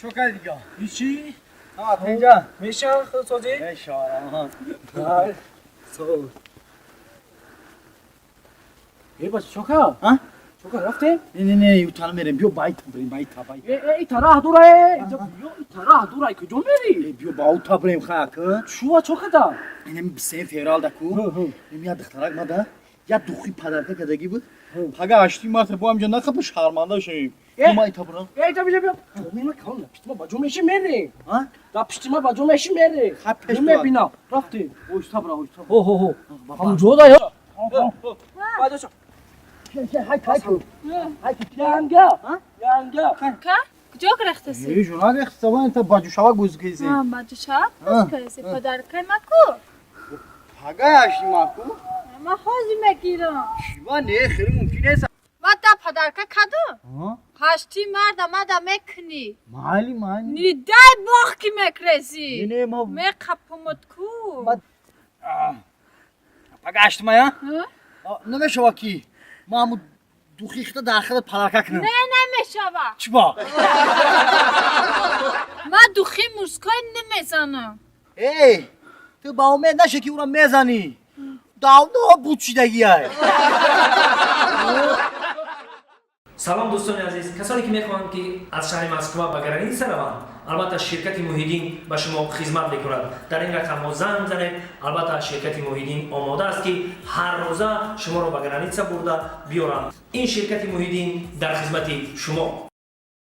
Чо кардӣ дига? Ҳичи. Ҳа, тинҷа. Меша худсозӣ? Мешавам. Сол. Э, бача, чока? А? Чока, рафтем? Не, не, не, ютана мерем. Биё байта брем, байта, байта. Э, э, ита раҳ дура, э. Биё, ита раҳ дура, куҷо мери? Э, биё баута брем, хак. Чува чокада? Инами 23 феврал даку. Инами я духтарак мада. Я духи подарка кадаги буд. Пага 8 марта бо ҳамҷа нақапа шарманда шавем. Э? Ма ита брам. Э, ита бия, бия. Ҷо калон, пишти ма ба ҷо меши мери. А? Да пишти ма ба ҷо меши мери. Ха, пеш Мебинам. Рафтем. Оҳиста бира, оҳиста. Ҳо, ҳо, ҳо. Ҳамон ҷо да ё. Баъд шо. Хай, хай. Янга. Янга. Ка? Куҷо гирехтаси? Э, жуна рехта, та баҷушава гузгизи. А, баҷушава А, гузгизи. Подаркай маку? Пага 8 марта ку? Ма ҳозир мегирам. Чива не, хеле мумкин нест. Ма да подарка кадум? Ҳашти марда мада мекунӣ. Майли, майли. Нидай боғ ки мекрезӣ. Не, не, ма Меқапумуд ку. Пага 8 мая? А? Намешава ки ма ҳамун духи хита дар хида подарка кунам. Не, намешава. Чиба? Ма духи мужской намезанам. Эй, ту ба умед наша ки ура мезанӣ. Давно буд шидагиай. Салом, дӯстони азиз, касоне ки мехоҳанд, ки аз шаҳри Москва ба граница раванд, албатта, ширкати Муҳиддин ба шумо хизмат мекунад. Дар ин рақамҳо занг занед. Албатта, ширкати Муҳиддин омода аст, ки ҳар рӯза шуморо ба граница бурда биёранд. Ин ширкати Муҳиддин дар хизмати шумо.